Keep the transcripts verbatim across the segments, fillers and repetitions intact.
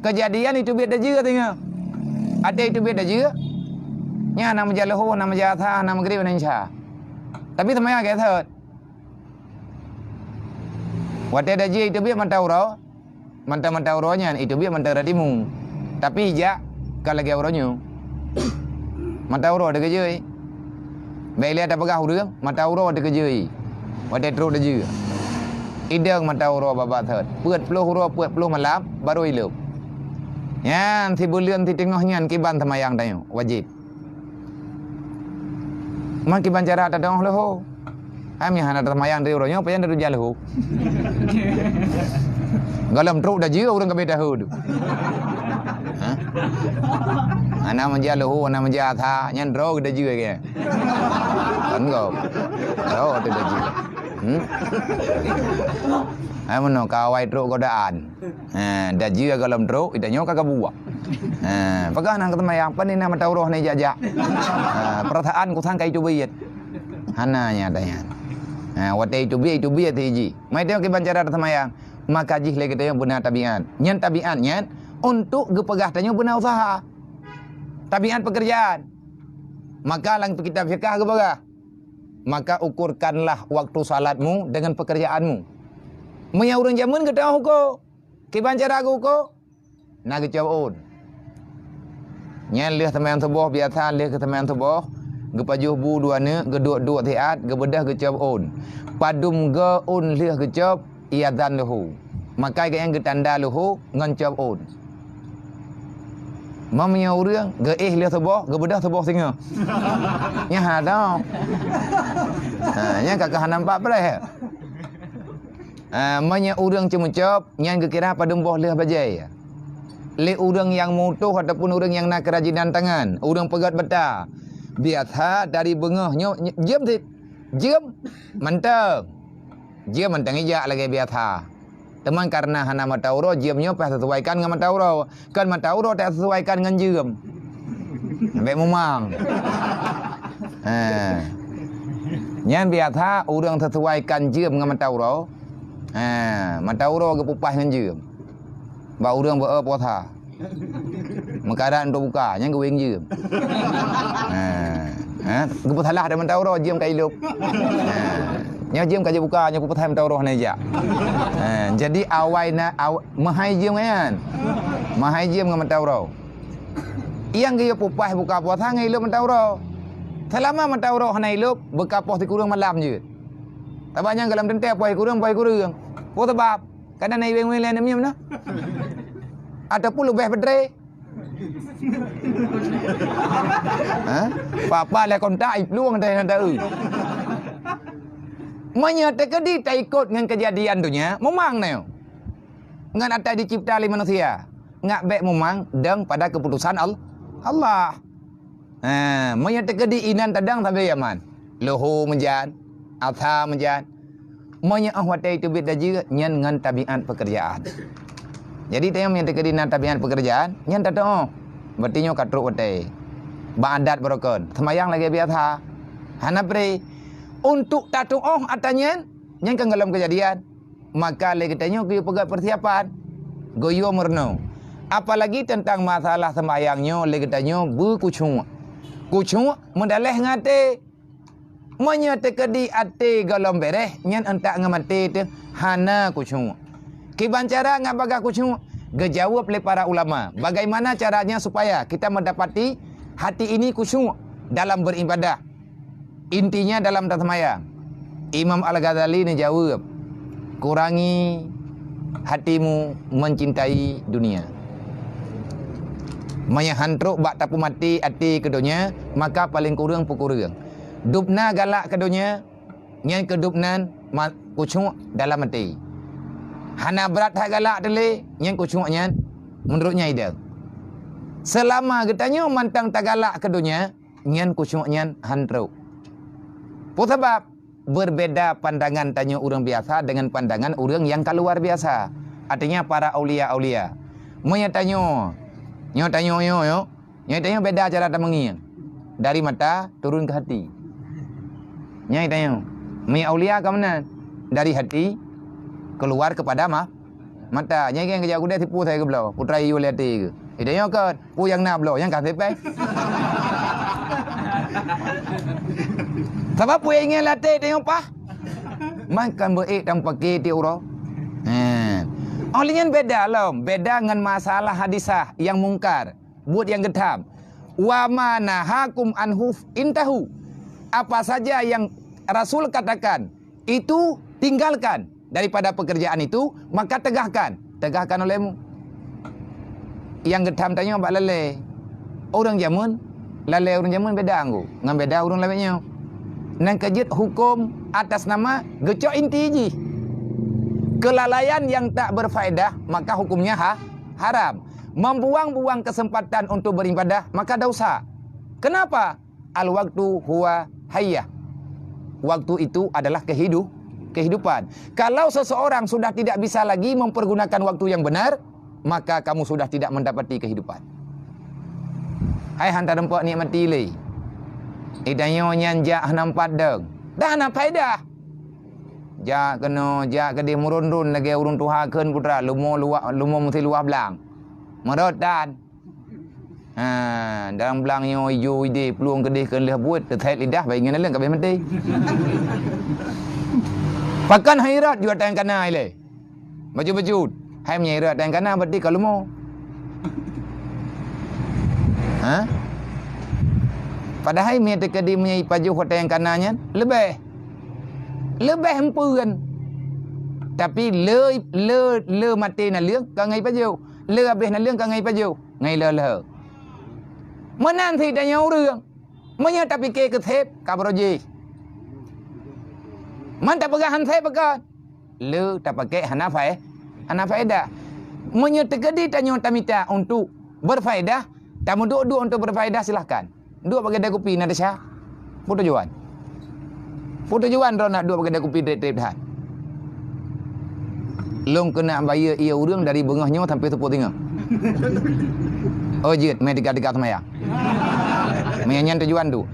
Keujadian iteubiet dajeu teungoh. Até iteubiet dajeu, nyan hana meujak leuhô, hana meujak asa, hana meugrib, hana isya. Tapi seumayang ka sot. Watée dajeu iteubiet mata uroe, mata-mata uroe nyan iteubiet mata ratimu. Tapi ijak ka lagée uroe nyoe. Mata uroe teukeujeuet. Bék lé tapeugah ureuëng, mata uroe teukeujeuet. Watée trok dajeu. Idong mata uroe babah thot. Peuet ploh uroe, peuet ploh malam, barô ilop. Nyan sibuleuen siteungoh nyan kiban seumayang tanyoe, wajéb. Man kiban cara tateungoh leuhô. Hai meuhana taseumayang di uroe nyoe, pajan tatuja leuhô. Gohlom trok dajeu ureuëng ka beda hu tu. Ha? Hana meujak leuhô, hana meujak asa, nyan droe dajeu ke. Kan kau. Droe tu dajeu. Hmm? Hai meunoe ka awai trok godaan. Ha, dajeu gohlom trok, itanyoe ka gabuak. Ha, peugah nang ka seumayang, pane na mata uroe na jak-jak. Ha, peurasaan kusangka iteubiet. Hana nyata nyan. Ha, watée iteubiet, iteubiet siji. Mai tanyoe kiban cara taseumayang. Maka jih lé geutanyoe beuna tabiat. Nyan tabiat nyan untuk geupeugah tanyoe beuna useuha. Tabiat peukeurjaan. Maka lam kitab fikah geupeugah, maka ukurkanlah waktu salatmu dengan pekerjaanmu. Meunyoe ureuëng jameun geutanyoe huköm, kiban cara geuhuköm, na geucok ôn. Nyan lheueh seumayang suboh biasa, lheueh keu seumayang suboh, geupajoh bu dua neuk, geuduek-duek siat, geubeudôh geucok ôn. Padum go ôn lheueh geucok, iazan leuhô. Maka geuh nyang geutanda leuhô ngon cop ôn. Meunyoe ureuëng geuéh lheueh suboh, geubeudôh suboh singoh. Nyan hana. Ha, nyan ka keuh hana nampak preh. Ha, meunyoe ureuëng ceumeucop, nyan geukira padum boh lheueh bajée. Lé ureuëng nyang meututoh ataupun ureuëng nyang na keurajinan tangan, ureuëng peugét bata, biasa dari beungoh nyoe, nyoe, jeuem sit, jeuem mantong. Jeuem mantong ijak lagée biasa. Teuma kareuna hana mata uroe, jeuem nyoe payah seusuaikan ngon mata uroe. Kon mata uroe taseusuaikan ngon jeuem. Bék mumang. Ha. Nyan biasa ureuëng seusuaikan jeuem ngon mata uroe. Ha, mata uroe geupeupah ngon jeuem. Bak ureuëng beu-e puasa. Meukarat untuk buka, nyan geuweng jeuem. Ha. Ha? Geupeusalah dah mantong uroe jeuem ka ilop. Ha. Nyoe jeuem ka jibuka, nyoe kupeusai mantong uroe hana ijak. Ha. Jadi awai na, aw-, meuhai jeuem nyan. Meuhai jeuem ngon mantong uroe. Nyang geuyue peupah buka puasa ngon ilop mantong uroe. Seulama mantong uroe hana ilop, beuka poh sikureueng malam jeuet. Sabab nyang gohlom teuntée poh sikureueng, poh sikureueng. Peue sabab? Kadang na iweng-weng lé aneuk miet meunan. Ataupun leubeh peudré. Ha? Papa lé kontak iplueng teuh na taeu. Meunyoe teukeudi taikot ngon keujadian donya, mumang na nyoe. Ngon atra dicipta lé manusia. Ngat bék mumang dong pada keuputosan Al-, Allah. Ha, meunyoe teukeudi inan tadong sabe aman. Leuhô meujan, asa meujan. Meunyoe óh watée teubiet dajeu nyan ngon tabiat peukeurjaan. Jadi tanyoe meunyoe teukeudi na tabiat peukeurjaan, nyan tatuoh. Berarti nyoe ka trok watée. Bak adat beurukon, seumayang lagée biasa. Hana pré. Untuk tatuoh atra nyan, nyan kan gohlom keujadian. Maka lé geutanyoe geuyue peugét peusiapan, geuyue meurunoe. Apalagi teuntang masalah seumayang nyoe lé geutanyoe beukhusyuk. Khusyuk meudaleh ngon até. Meunyoe teukeudi até gohlom béréh, nyan euntak ngon até teuh hana khusyuk. Kiban cara ngat bagaih khusyuk? Geujaweueb lé para ulama, bagaimana caranya supaya kita mendapati hati ini khusyuk dalam beribadah? Intinya dalam taseumayang, Imam Al-Ghazali neujaweueb, "Kurangi hatimu mencintai dunia." Meunyoe han trok bak tapeumaté até keu donya, maka paleng kureueng peukureueng. Dubna galak keu donya, nyan keu dubnan ma-, khusyuk dalam até. Hana brat that galak teuh lé, nyan khusyuk nyan meunurot nyan idong. Seulama geutanyoe mantong tagalak keu donya, nyan khusyuk nyan han trok. Peue sabab? Berbeda pandangan tanyoe ureuëng biasa dengan pandangan ureuëng nyang ka luar biasa. Artinya para aulia-aulia. Meunyoe tanyoe, nyoe tanyoe, nyoe, nyoe, nyoe tanyoe beda cara tameungieng. Dari mata turun ke hati. Nyoe tanyoe. Meunyoe aulia ka meunan. Dari hati keluar kepada ma-, Mata, nyang ingat keujak kudeh tipu saya keubloe. Putra iyue lé até keu. Ida nyoe kon, peue nyang na bloe, nyang ka sipéh. Sabab peue nyang ingat lé até tanyoe paih. Man kan beuék tan paké tiep uroe. He. Oh, lé nyan beda lom, beda ngon masalah hadisah nyang mungkar. Buet nyang geutham. "Wa ma nahakum anhu intahu." Apa saja yang Rasul katakan, itu tinggalkan. Daripada pekerjaan itu, maka tegahkan. Tegahkan olehmu. Nyang geutham tanyoe bak lalé. Ureuëng jameun, lalé ureuëng jameun beda anggu. Ngon beda ureuëng lawét nyoe. Nang keujeuet hukum atas nama geucok inti jih. Kelalaian yang tak berfaedah, maka hukumnya ha-, haram. Membuang-buang kesempatan untuk beribadah, maka dosa. Kenapa? Al-waktu huwa hayyah. Waktu itu adalah kehidu-, kehidupan. Kalau seseorang sudah tidak bisa lagi mempergunakan waktu yang benar, maka kamu sudah tidak mendapati kehidupan. Hai hana teurimpat nikmati lé. Itanyoe nyan jak hana meupat dong. Dah hana faedah. Jak keunoe, jak keudeh meurôn-rôn lagée ureuëng tuha kheun putra, lumo luwah, lumo meusiluwah blang. Meurot tan. Ha, dalam blang nyoe ijo ideh plueng keudeh keu lheueh buet, teuthet lidah, bai ngon leueng ka abéh maté. Pakon hai rot jua tayang kana ilée. Baju-baju. Hai meunyoe rot tayang kana berarti ka lumo. Ha? Padahai meunyoe teukeudi meunyoe ipajoh tayang kana nyan, leubeh. Leubeh empeuen. Tapi le, le, le maté naleueng ka ngai pajoh. Le abéh naleueng ka ngai pajoh. Ngai lheueh-lheueh. Meunan sit tanyoe ureuëng. Meunyoe tapike keu sép, ka barô jih. Man tapeugah han sép pakon? Le tapakék hana fae-, hana faedah. Meunyoe teukeudi tanyoe tamita untuk berfaedah, tameuduek-duek untuk berfaedah, silahkan. Duek bak keudè kupi na desya. Peue tujuan? Peue tujuan droeneuh duek bak keudè kupi trép-trép that? Lôn keuneuk bayeue ié ureuëng dari beungoh nyoe sampai seupôt singoh. Oh jeuet, mé tiga-tiga seumayang. Mé nyan tujuan tu.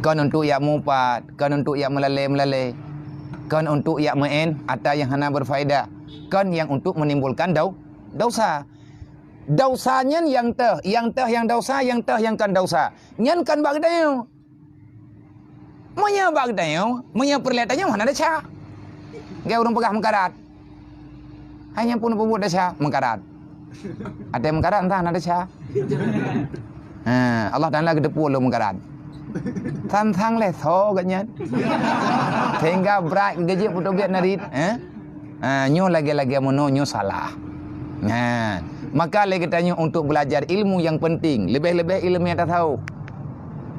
Kon untuk jak mupat, kon untuk jak meulalé-meulalé, kon untuk jak meu'en ata nyang hana berfaedah, kon nyang untuk menimbulkan dau-, dosa. Dosa nyan nyang teuh, nyang teuh nyang dosa, nyang teuh nyang kon dosa. Nyan kon bak geutanyoe. Meunyoe bak geutanyoe, meunyoe peureulée tanyoe hana desya. Geu ureuëng peugah meukarat. Hai nyan pun peubuet desya meukarat. Até meukarat entah hana desya. Ha, Allah Taala geuteupeue lôn meukarat. Sang-sang lé soe geuh nyan. Sehingga brat geujeuet peutubiet narit, eh? Ha, nyoe lagée-lagée meunoe nyoe salah. Nah, maka lé geutanyoe untuk belajar ilmu yang penting, leubeh-leubeh ilmu yang tasawuf.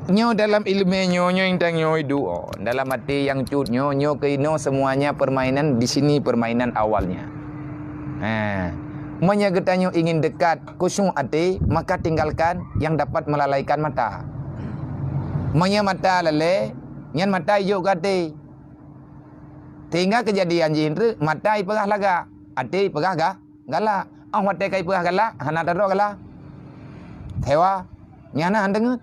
Nyoe dalam ilmu nyoe, nyoe intan nyoe duo. Dalam até nyang cut nyoe, nyoe keunoe semuanya permainan di sini permainan awalnya. Ha. Meunyoe geutanyoe ingin dekat khusyuk até, maka tinggalkan yang dapat melalaikan mata. Meunyoe mata lalée, nyan mata ijok keu até. Sehingga keujadian jih treuk, mata ipeugah lagak, até ipeugah ga-, galak. Oh watée ka ipeugah galak, hana tadroe galak. Sewa, nyan hana deungeut.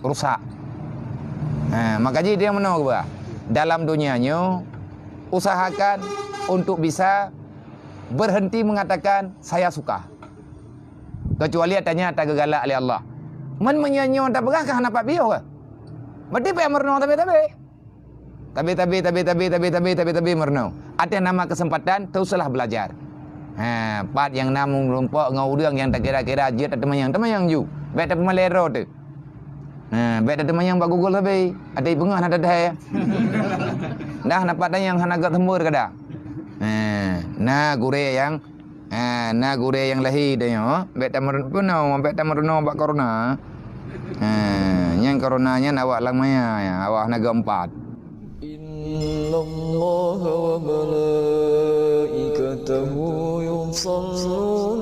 Rusak. Ha, maka jih dia meunoe geuba. Dalam dunia nyoe, usahakan untuk bisa berhenti mengatakan, "Saya suka." Kecuali tanya tak geugalak oleh Allah. Man meunyoe nyoe tapeugah ka hana pat piôh ka? Berarti payah meurunoe tabe-tabe. Tabe-tabe, tabe-tabe, tabe-tabe, tabe-tabe meurunoe. Até nama kesempatan, teruslah belajar. Ha, pat nyang na meurumpok ngon ureuëng nyang takira-kira jeuet tateumanyong, teumanyong ju. Bék tapeumalée droe teuh. Ha, bék tateumanyong bak Google sabe. Até peungoh na tadhai. Dah na pat nyang hana gét seumbur kada. Ha, na gurée nyang Ha, na gurée nyang lahé tanyoe, bék tameurunoe, bék tameurunoe bak corona. Ha, nyang corona nyan awak lam maya, awak hana geuempat. Innallaha wa malaikatahu yusalluna